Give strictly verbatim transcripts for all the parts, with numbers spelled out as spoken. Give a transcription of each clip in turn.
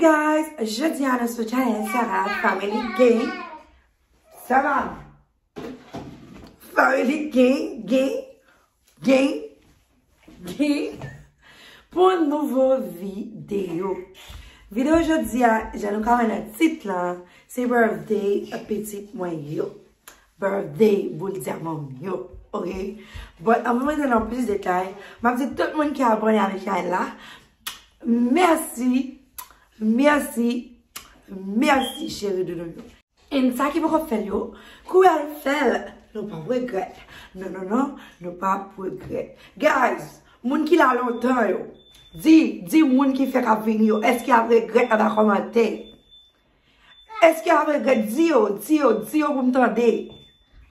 Guys, jodi a nou sou channel Sarah Family Gang. Sarah Family Gang, gang, gang, gang. Pou nouvo videyo. Videyo jodi a, jan nou ka wè nan tit lan, se birthday pitit mwen yo. Birthday boul dyaman m yo, oke? But anvan m antre nan plis detay, m ap di tout moun ki abòne avèk chanèl la, mèsi, mèsi, mèsi, cheri doudou yo. And sa ki poko fè l yo, kouri al fè l, nou p ap regrèt. Non, non, non, nou p ap regrèt. Guys, moun ki la lontan yo, di, di moun ki fèk ap vini yo, èske y ap regrèt anba kòmantè? Èske y ap regrèt? Di yo, di yo, di yo pou m tande.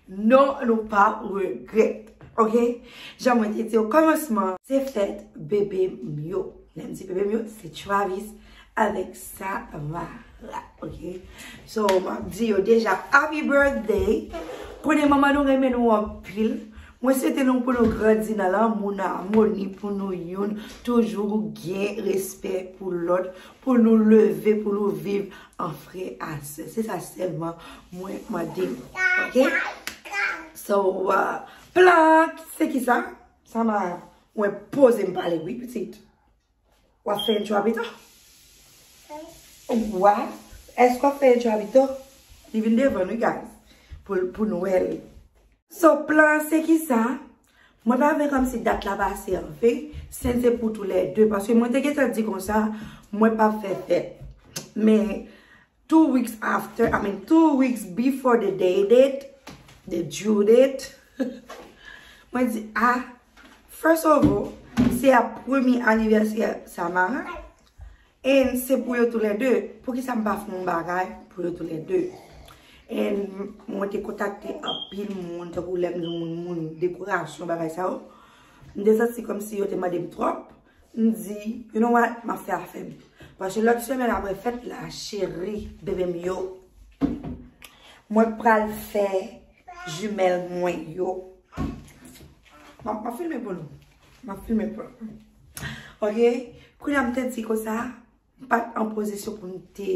Non, nou p ap regrèt. Oke? Jan mwen te di yo kòmansman, se fèt bebe m yo. Lè m di bebe m yo, se Travis avèk Samara. Oke? So, m ap di yo deja, happy birthday. Konnen manman nou renmen nou anpil. Mwen swete nou pou nou grandi nan lanmou, nan amoni pou nou youn. Toujou gen respè pou lòt, pou nou leve, pou nou viv an frè a sè. Se sa sèlman mwen mande nou. Oke? So, uh, plan, se ki sa? Samara, mwen poze m pale wi, pitit. W ap fè entwo a pita? W ap? Èske w ap fè entwo a pita? Li vin devan nou, guys. Pou, pou Nwèl. So, plan an se ki sa? Mwen pa vle kòmsi dat la pase anfen, se, se pou toulède. Paske mwen te gentan di konsa, mwen p ap fè fèt. Men, two weeks after, I mean, two weeks before the day date, the due date, mwen di, ah, first of all, se a premye anivèsè Samara, and se pou yo toulède. Poukisa m pa fè yon bagay pou yo toulède? And mwen te kontakte anpil moun, tankou lè m gen moun, moun dekorasyon, bagay sa yo. M te santi kòmsi yo te mande m twòp. M di, you know what, m ap fè afè m. Paske lòt semèn apre fèt la, cheri, bebe m yo, mwen pral fè jimèl mwen yo. M ap, m ap filme pou nou. M ap filme pou nou. Oke? Kounye a m te di konsa, m pa t an pozisyon pou m te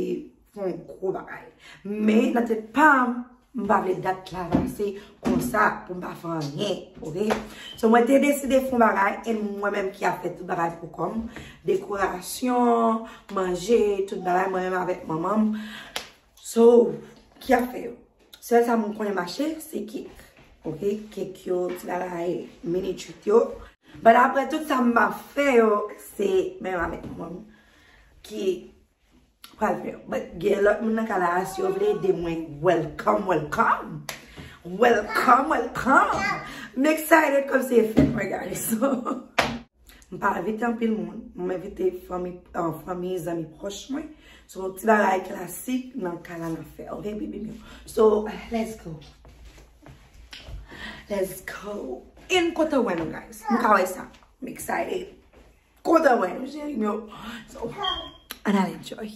fè yon gwo bagay. Men nan tèt pa m, m pa vle dat la pase konsa pou m pa fè anyen, oke? So, mwen te deside fè yon bagay, e mwen menm ki ap fè tout bagay pou kò m, dekorasyon, manje, tout bagay, mwen menm avèk manman m. So, ki ap fè yo? Sèl sa m konnen mache, se kèk, oke? Kèk yo, ti bagay, mini treat yo. But apre tout sa m ap fè yo, se menm avèk manman m ki pral fè yo. But gen lòt moun nan kay la, si yo vle ede mwen, welcome, welcome. Welcome, welcome. M excited kòmsi se fèt mwen, guys. So, m pa envite anpil moun. M envite fanmi, uh, fanmi, zanmi pwòch mwen. So, ti bagay klasik nan kay la n ap fè. Oke, bebe m yo? So, let's go. Let's go. And kontan wè nou, guys. M ka wè sa. M excited. Kontan wè nou, cheri m yo. So, ann al enjoy.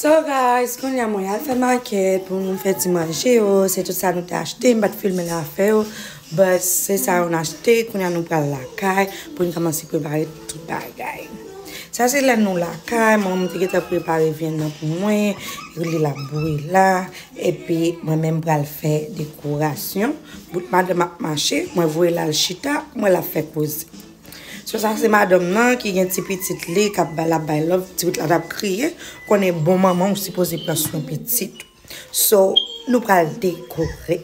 So guys, kounye a mwen al fè makèt pou nou fè ti manje yo. Se tout sa nou te achte, m pa t filme l avè w. But se sa yo n achte, kounye a nou pral lakay pou n kòmanse prepare tout bagay. Sa se lè nou lakay, manman m te gentan prepare vyann nan pou mwen, li l ap bouyi la, epi mwen menm pral fè dekorasyon. Bout madanm ap mache, mwen voye l al chita, mwen l ap fè koze. So sa se madanm nan ki gen ti pitit li k ap ba, l ap bay love, ti pitit la t ap kriye. Konnen bon manman ou sipoze pran swen pitit. So nou pral dekore.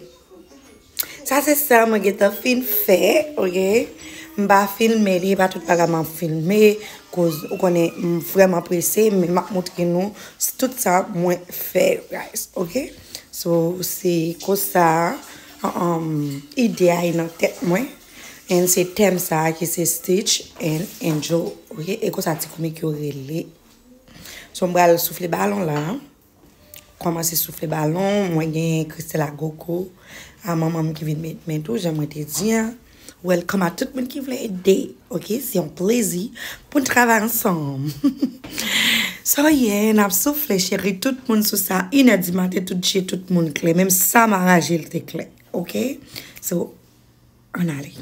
Sa se sa mwen gentan fin fè, oke? M pa filme li, e pa tout bagay m ap filme, koz ou konnen m vrèman prese, men m ap montre nou s-, tout sa mwen fè, guys, oke? So se konsa, um, ide a ye nan tèt mwen. And se tèm sa a ki se Stitch and Angel, oke? E konsa ti komik yo rele. So m pral soufle balon la. Kòmanse soufle balon, mwen gen Christella Gogo, a manman m ki vin met men tou, jan mwen te di an. Welcome a tout moun ki vle ede, oke? Se yon plezi pou n travay ansanm. So yeah, n ap soufle cheri, tout moun sou sa, inè di maten, tout je tout moun klè, menm Samara je l te klè, oke? So, ann ale.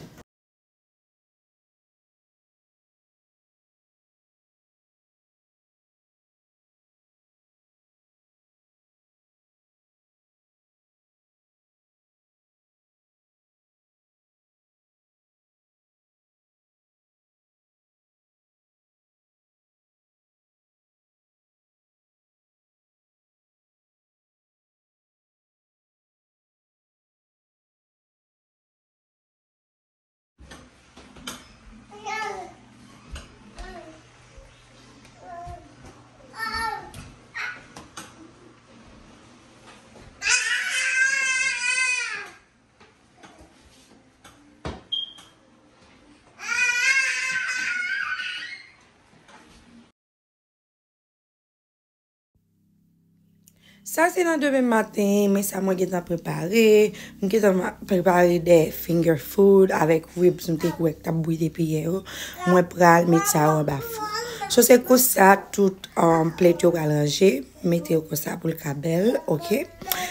Sa se nan demen maten, men sa mwen gentan prepare. Mwen gentan ma-, prepare de finger food avèk ribs mwen te wè k t ap bouyi depi yè yo. Mwen pral met sa yo anba fou. So se konsa tout, um, plate yo pral ranje. Mete yo konsa pou l ka bèl, oke?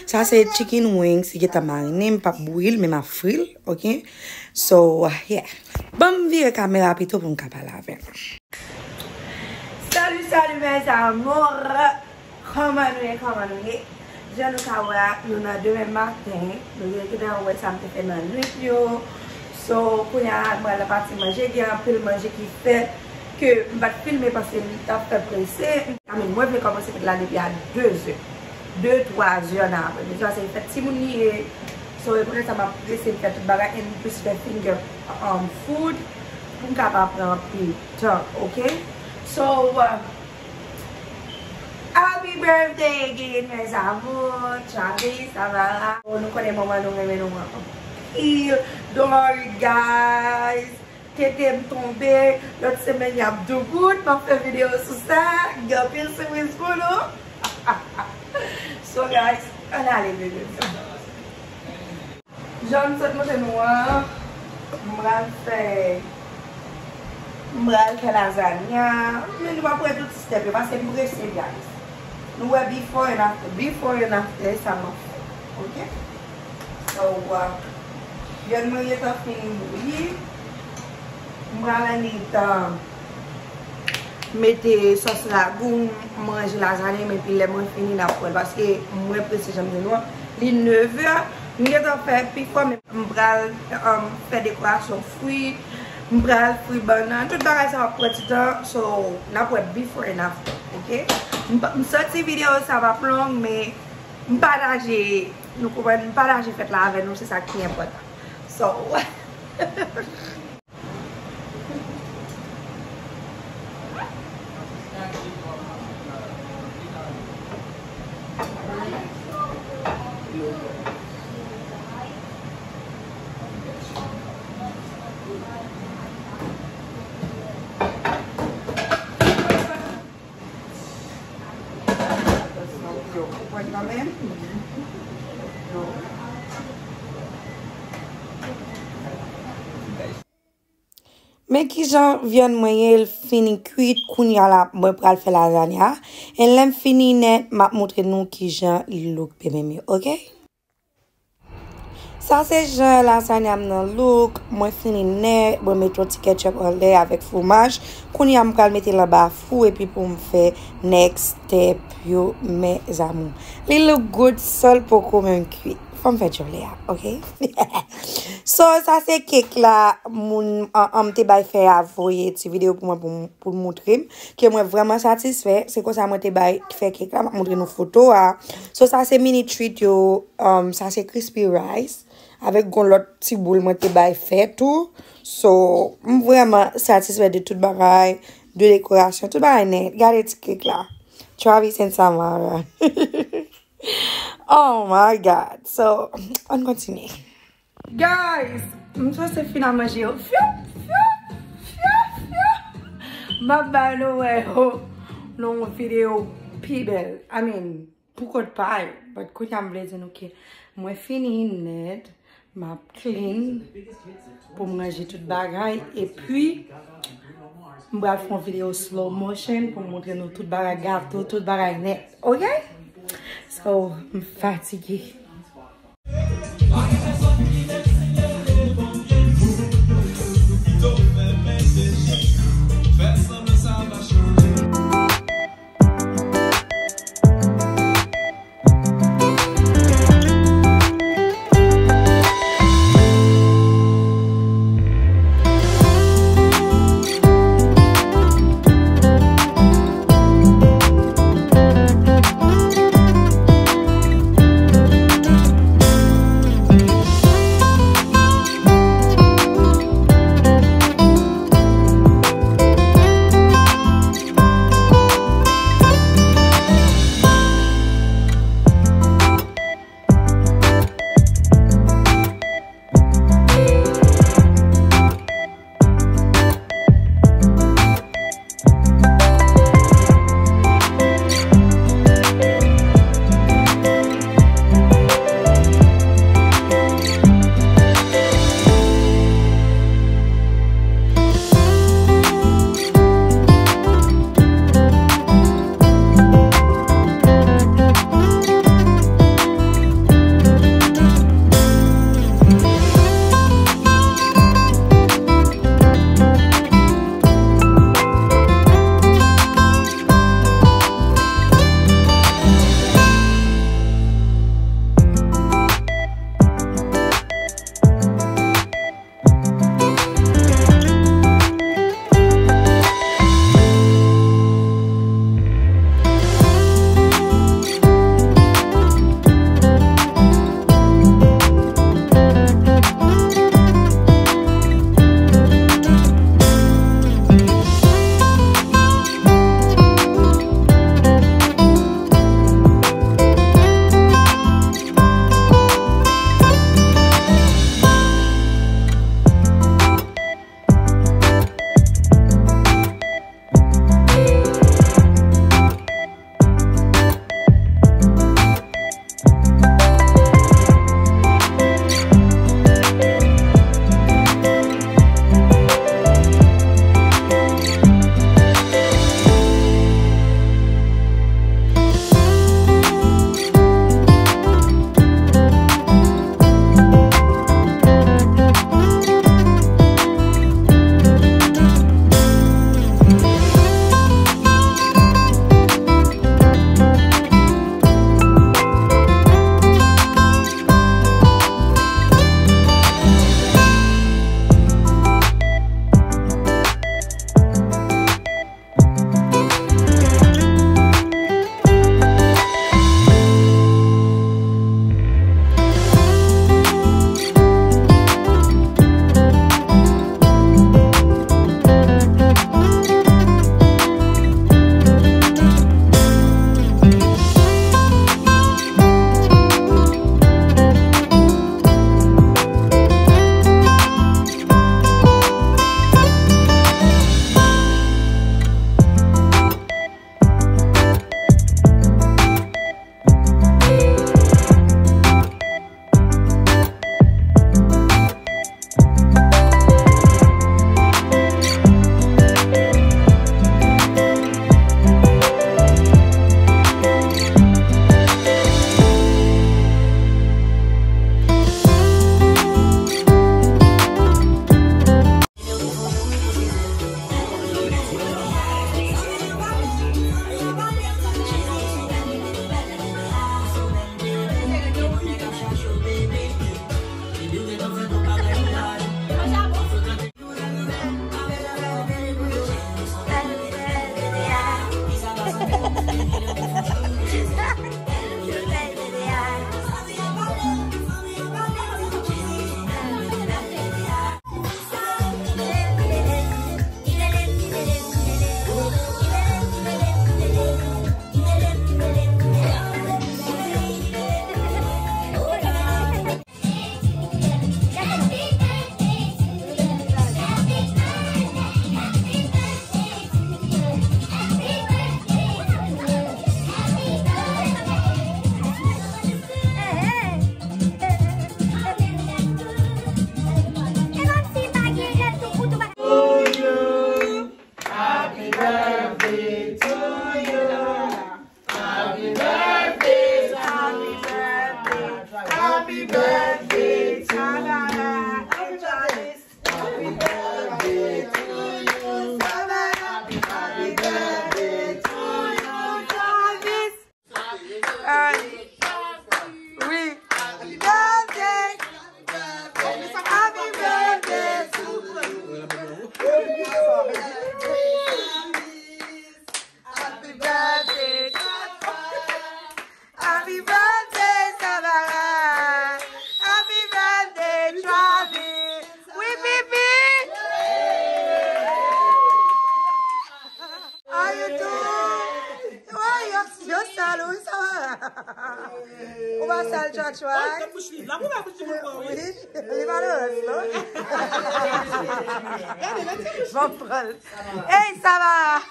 Sa se chicken wings, li gentan marine, m p ap bouyi l, men m ap fri l, oke? So, yeah. Ban m vire kamera pito pou m ka pale avè nou. Salut, salut mes amours! Kòman nou ye, kòman nou ye? Jan nou ka wè a, nou nan demen maten, nou gentan wè sa m te fè nan nuit yo. So, kounye a, mwen al nan pati manje, gen anpil manje ki fèt ke m pa t filme paske m t ap fè prese. I mean, mwen vle kòmanse fèt la depi a de zè. De, twa zè nan aprèmidi. Paske fèt timoun li ye. So, e poutèt sa m ap prese m fè tout bagay, and m plis fè finger, um, food pou m kapab pran anpil tan, oke? So, uh, Happy birthday again, mes amours. Charlie, Samara. Oh, nou konnen manman nou renmen nou an anpil. Don't worry, guys. Tete m tonbe. Lòt semèn y ap doubout. M ap fè videyo sou sa. Gen anpil sipriz pou nou. So, guys, ann ale, bebe. Jan m sot montre nou an, m pral fè, m pral fè lazanya. Men nou p ap wè tout step yo, paske m prese, guys. Nou wè before and after, before and after, e sa m ap fè. Oke? So, uh, vyann mwen gentan fin bouyi. M pral annik, uh, mete sòs ragou, m manje lazanyen m, epi lè mwen fini, n ap wè l. Paske mwen prese, jan m di nou an, li nevè, m gentan fè pifò, men m pral, um, fè dekorasyon fwi, m pral fri bannann, tout bagay sa ap pran ti tan, so, n ap wè before and after, ok? M pa, m santi videyo sa p ap long, men m pataje, nou konprann, m pataje fèt la avè nou, se sa ki enpòtan. So, Men kijan vyann mwen ye, l fini kwit, kounye a la, mwen pral fè lazanya. E lè m fini nèt, m ap montre nou kijan li look, bebe m yo, ok? Sa se jan lazanya m nan look, mwen fini nèt, mwen mete yon ti ketchup anlè avèk fwomaj. Kounye a m pral mete l anba fou epi pou m fè next step yo, mes amours. Li look good san l poko menm kwit. Fò m fè djòlè a, ok? So, sa se kek la, moun, an, an, m te bay fè a voye ti videyo pou mwen, pou m, pou l montre m ke mwen vrèman satisfè. Se konsa mwen te bay fè kek la, m ap montre nou foto a. So, sa se mini treat yo, um, sa se crispy rice, avèk gon lòt ti boul mwen te bay fè tou. So, m vrèman satisfè de tout bagay, de dekorasyon, tout bagay nèt. Gade ti kek la. Travis and Samara. Oh my God. So, ann kontinye. Guys, m sose fin ap manje yo. Fyou, fyou, fyou, fyou. M ap bay nou wè yo nan yon videyo pi bèl. I mean, pou kont pa yo. But kounye a m vle di nou ke mwen fini nèt, m ap clean pou m ranje tout bagay. Epi, m pral fè yon videyo slow motion pou m montre nou tout bagay, gato, tout bagay nèt. Ok? So, m fatige. Ou pa sal tchwatchwa? Wi, li malerèz, non? Gade, gade. Bon, pran l. Hey, Samara!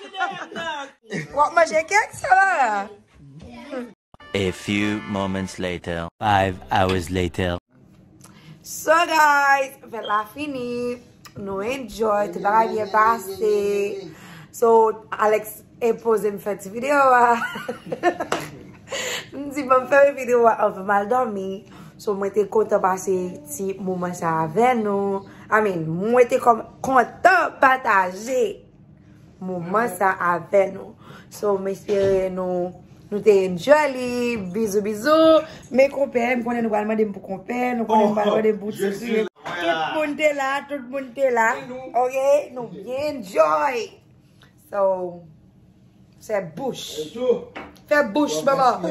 W ap manje kèk, Samara? A few moments later. Five hours later. So guys, fèt la fini. Nou enjoy, tout bagay byen pase. So, Alex enpoze m fè ti videyo a. M di, "Ban m fè videyo a anvan m al dòmi." So, mwen te kontan pase ti moman sa avè nou. I mean, mwen te kòm kontan pataje moman sa avè nou. So, m espere nou, nou te enjoy li. Bizou, bizou. Men konpè, m konnen nou pral mande m pou konpè, nou konnen nou pral mande m pou ti kri. Tout moun te la, tout moun te la. Ok, nou byen enjoy. So, fè bouch. Fè bouch, manman.